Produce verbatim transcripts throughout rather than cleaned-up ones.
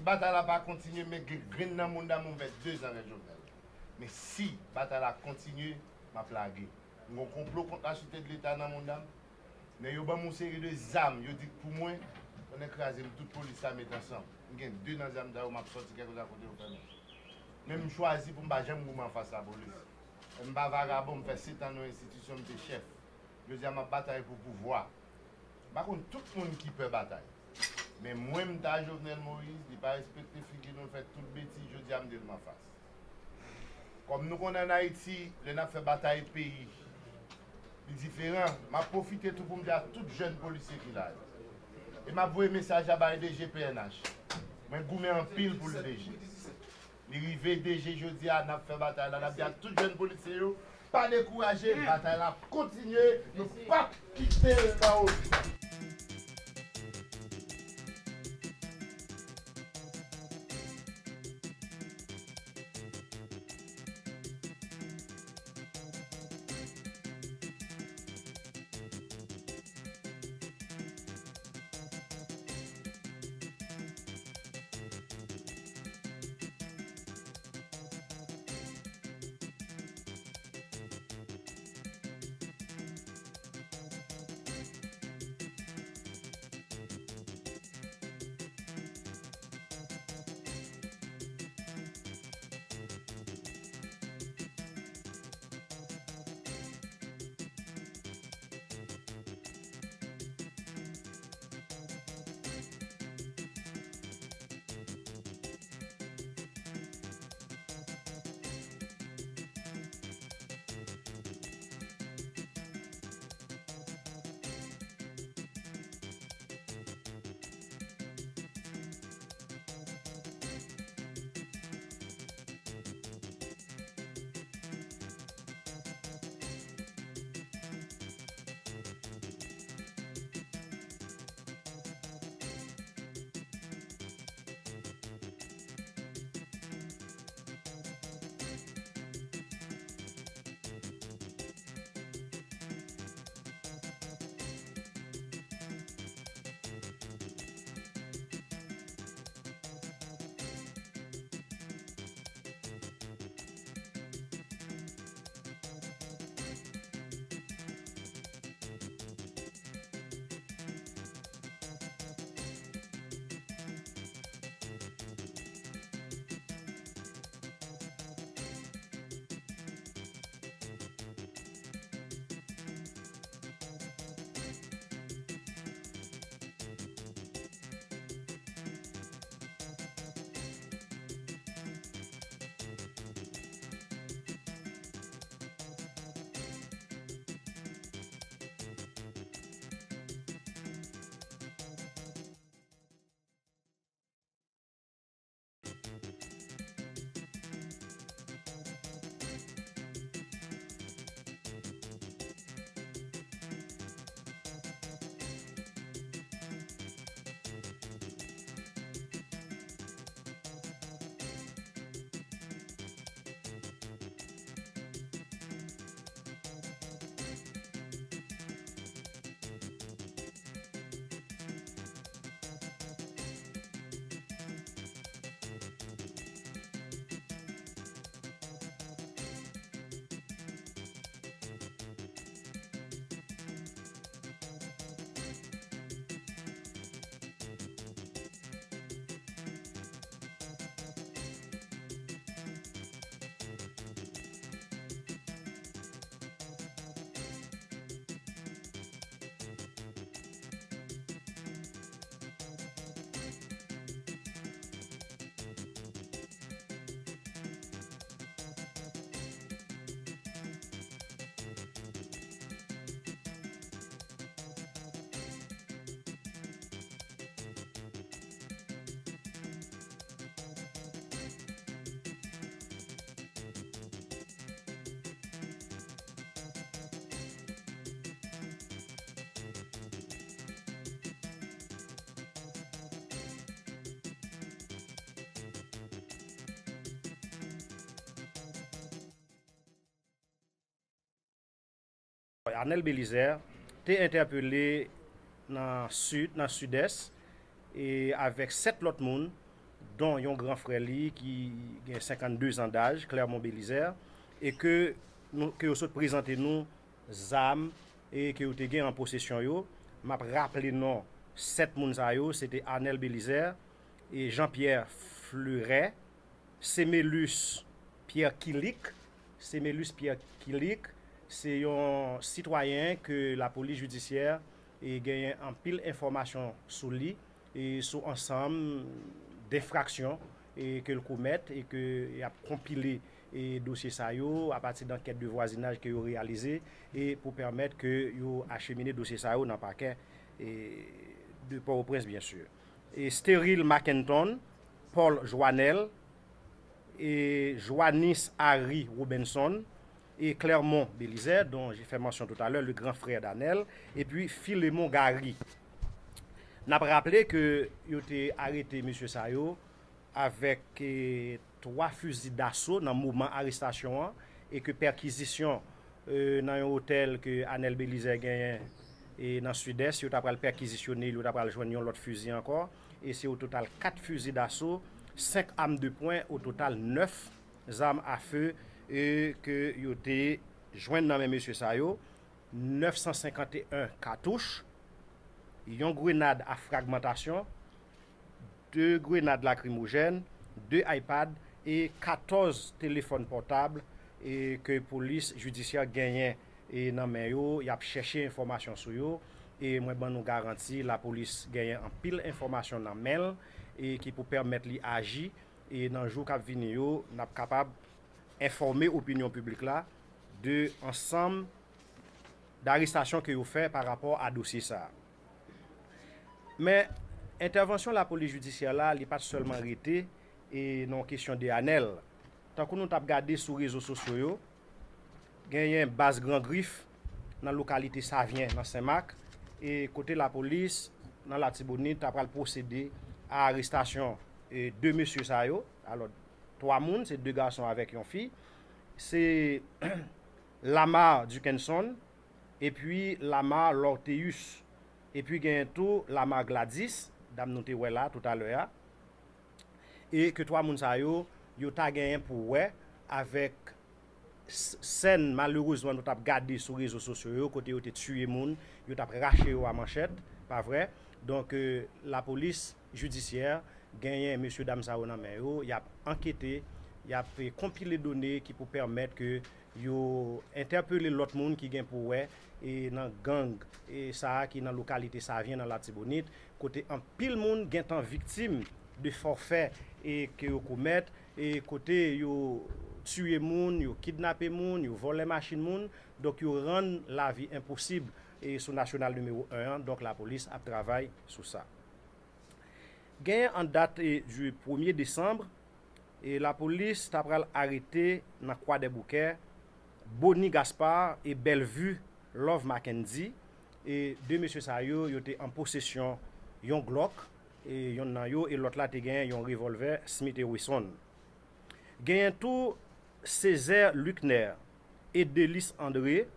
Batay la pa kontinye, men gen grenn nan moun dam, mwen fè dezan avèk Jovenel. Men si batay la kontinye, m ap lage. M gon konplo kont la Sûreté de l'État nan moun dam. Men yo ban m yon seri de zam, yo di k pou mwen, konnen kraze m, tout polis la met ansanm. M gen de nan zam sa yo, m ap sòti kèlkeswa kote yo fè m. Men m chwazi pou m pa janm goumen anfas lapolis. M pa vagabon, m fè sèt an nan yon enstitisyon, m te chèf. Jodi a, m ap batay pou pouvwa. M pa konn tout moun ki pè batay. Men mwen, m ta Jovenel Moïse, li pa respekte figi nou, l fè tout betiz, jodi a, m di l m anfas. Kòm nou konnen ann Ayiti, lè n ap fè batay peyi, li diferan. M ap pwofite tou pou m di a tout jèn polisye ki la yo. E m ap voye mesaj la bay D G P N H. Mwen goumen anpil pou l, D G. Li rive, D G, jodi a, n ap fè batay la, n ap di a tout jèn polisye yo, pa dekouraje, batay la ap kontinye, nou p ap kite l nan wout. Arnel Belizaire te entèpele nan Sid, nan Sidès, e avèk sèt lòt moun, don yon gran frè li ki gen senkannde zan daj, Clermont Belizaire, e ke, nou, ke yo sot prezante nou zam e ke yo te gen an posesyon yo. M ap raple non sèt moun sa yo, se te Arnel Belizaire, e Jean Pierre Fleuret, Semelus Pierre Kilik. Semelus Pierre Kilik se yon sitwayen ke lapolis jidisyè e genyen anpil enfòmasyon sou li, e sou ansanm denfraksyon e ke l komèt, e ke y ap konpile e dosye sa yo apati dankèt de vwazinaj ke yo reyalize, e pou pèmèt ke yo achemine dosye sa yo nan pakè e de Pòtoprens, byen si. E Steril Mackenton, Paul Joanel, e Joannis Harry Robinson, e Clermont Belizaire, dont j'ai fait mention tout à l'heure, le grand frère d'Arnel, epi Philemon Gary. N ap raple ke yo te arete mesye sa yo avèk e, twa fizi daso nan moman arestasyon an, e ke pèkizisyon e, nan yon otèl ke Arnel Belizaire genyen e, nan Sidès, yo ta pral pèkizisyone l, yo ta pral jwenn yon lòt fizi ankò, e se o total kat fizi daso, senk am de pwen, o total nèf zam a fe e, ke yo te jwenn nan men mesye sa yo, nèf san senkant e en katouch, yon grenad a fragmantasyon, de grenad lakrimojèn, de iPad e katòz telefòn pòtab e ke polis jidisyè genyen e nan men yo, y ap chèche enfòmasyon sou yo. E mwen ban nou garanti, lapolis genyen anpil enfòmasyon nan men l e ki pou pèmèt li aji. E nan jou k ap vini yo, n ap kapab enfòme opinyon piblik la de ansanm darestasyon ke yo fè pa rapò a dosye sa a. Men, entèvansyon lapolis jidisyè la, li pa t sèlman rete e nan kesyon de Arnel. Tankou nou t ap gade sou rezo sosyo yo, genyen baz Gran Grif nan lokalite Savyen, nan Senmak, e kote lapolis nan Latibonit ta pral pwosede a arestasyon e de mesye sa yo. Alò, twa moun, se de gason avèk yon fi. Se Lamar Duckenson, epi Lamar Lorteus, epi genyen tou Lamar Gladys, dam nou te wè la toutalè a, e ke twa moun sa yo, yo ta genyen pou wè avèk s- sèn malerezman nou t ap gade sou rezo sosyo yo, kote yo te tiye moun, yo t ap rache yo a manchèt, pa vre? Donk, e, lapolis jidisyè genyen mesye dam sa yo nan men yo, y ap ankete, y ap e, konpile done ki pou pèmèt ke yo entèpele lòt moun ki gen pou wè e nan gang e sa a ki nan lokalite Savyen nan Latibonit, kote anpil moun gentan viktim de fòfè e ke yo komèt, e kote yo tiye moun, yo kidnape moun, yo vòlè machin moun, donk yo rann lavi enposib e sou Nasyonal nimewo en an, donk lapolis ap travay sou sa. Genyen an dat e, du premye desanm, e lapolis ta pral arete nan Kwadèboukè Bony Gaspard e Bellevue Love Mackendy, e de mesye sa yo, yo te an posesyon yon Glock, e yonn nan yo, e lòt la te gen yon revòlvè Smith and Wesson. Genyen tou Césaire Luckner e Delis André,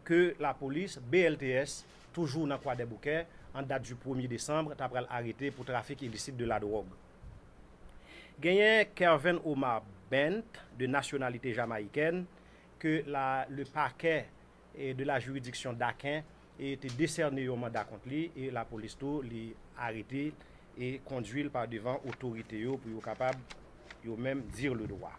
ke lapolis, B L T S, toujou nan Kwadèboukè, an dat du premye desanm, ta pral arete pou trafik ilisit de la dwòg. Genyen Kerven Omar Bent, de nasyonalite jamayikèn, ke la, le pakè e de la jiridiksyon Daken e te desène yon manda kont li, e lapolis tou, li arete e kondui l pa devan otorite yo pou yo kapab, yo menm, dire le droit.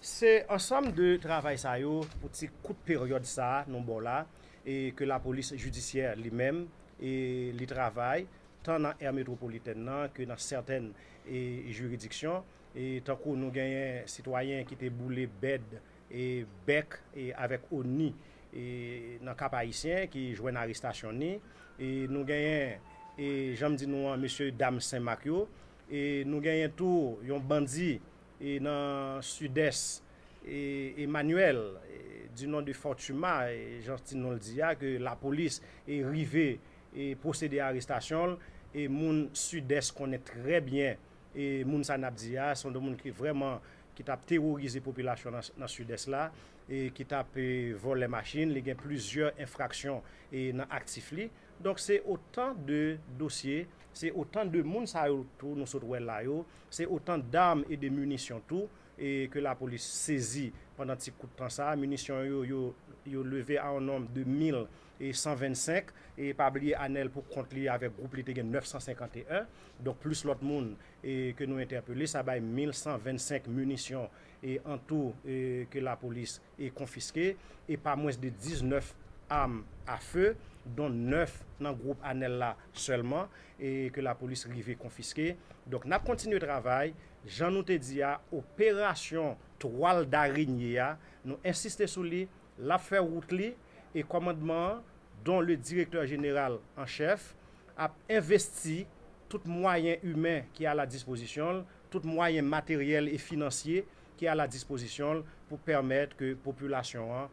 Se ansanm de travay sa yo pou ti kout peryòd sa a nou ba w la, e ke lapolis jidisyè li menm e li travay, tan nan è metwopolitèn nan ke nan sètèn e jiridiksyon, e tankou nou genyen sitwayen ki te boule bèd e bèk e avèk ONI e nan Kap Ayisyen ki jwenn arestasyon ni, e nou genyen, e jan m di nou an, mesye dam Senmak yo, e nou genyen tou yon bandi e nan Sidès, e Emmanuel, e du nom de Fortuma, e jan ti non l di a, ke lapolis e rive e pwosede a arestasyon l, e moun Sidès konnen trè byen e moun sa n ap di a, se yon moun ki vrèman, ki t ap teworize popilasyon nan, nan Sidès la, e ki t ap e, vòlè machin, li gen plizyè enfraksyon e nan aktif li. Donk se otan de dosye Se otan de moun sa yo tou nou sot wè la yo, se otan dam e de minisyon tou e ke lapolis sezi pandan ti kout tan sa. Minisyon yo, yo, yo leve a yon nonb de mil e san vennsenk, e pa bliye Anèl pou kont li avèk gwoup li te gen nèf san senkanteyen, donk plis lòt moun e ke nou entèpele, sa bay mil san vennsenk minisyon e an tou e ke lapolis e konfiske, e pa mwens de diznèf am a fe, don nèf nan gwoup Anèl la sèlman, e ke lapolis rive konfiske. Donk, n ap kontinye travay. Jan nou te di a, operasyon twal darenye a, nou ensiste sou li, l ap fè wout li, e kòmandman an, don le direktè jeneral an chèf, ap envesti tout mwayen imen ki a la dispozisyon l, tout mwayen materyèl e finansye ki a la dispozisyon l pou pèmèt ke popilasyon an,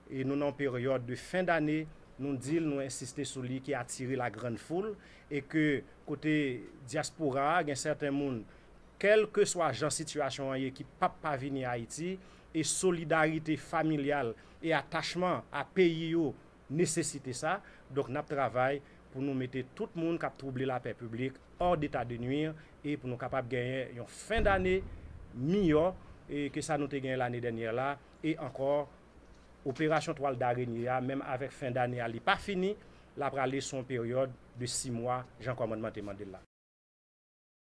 e nou nan yon peryòd de fen dane, nou di l, nou ensiste sou li, ki atire la grande foule, e ke kote dyaspora a, gen sèten moun, kèlkeswa jan sitiyasyon an ye, ki p ap pa vini Ayiti, e solidarite familyal e atachman a peyi yo nesesite sa. Donk, n ap travay pou nou mete tout moun k ap twouble lapè piblik hors d'état de nuire, e pou nou kapab genyen yon fen dane miyò e ke sa nou te genyen lane dènyè la, e ankò, operasyon twal darenye a, menm avèk fen dane a, li pa fini, l ap rale sou yon peryòd de sis mwa, jan kòmandman te mande l la.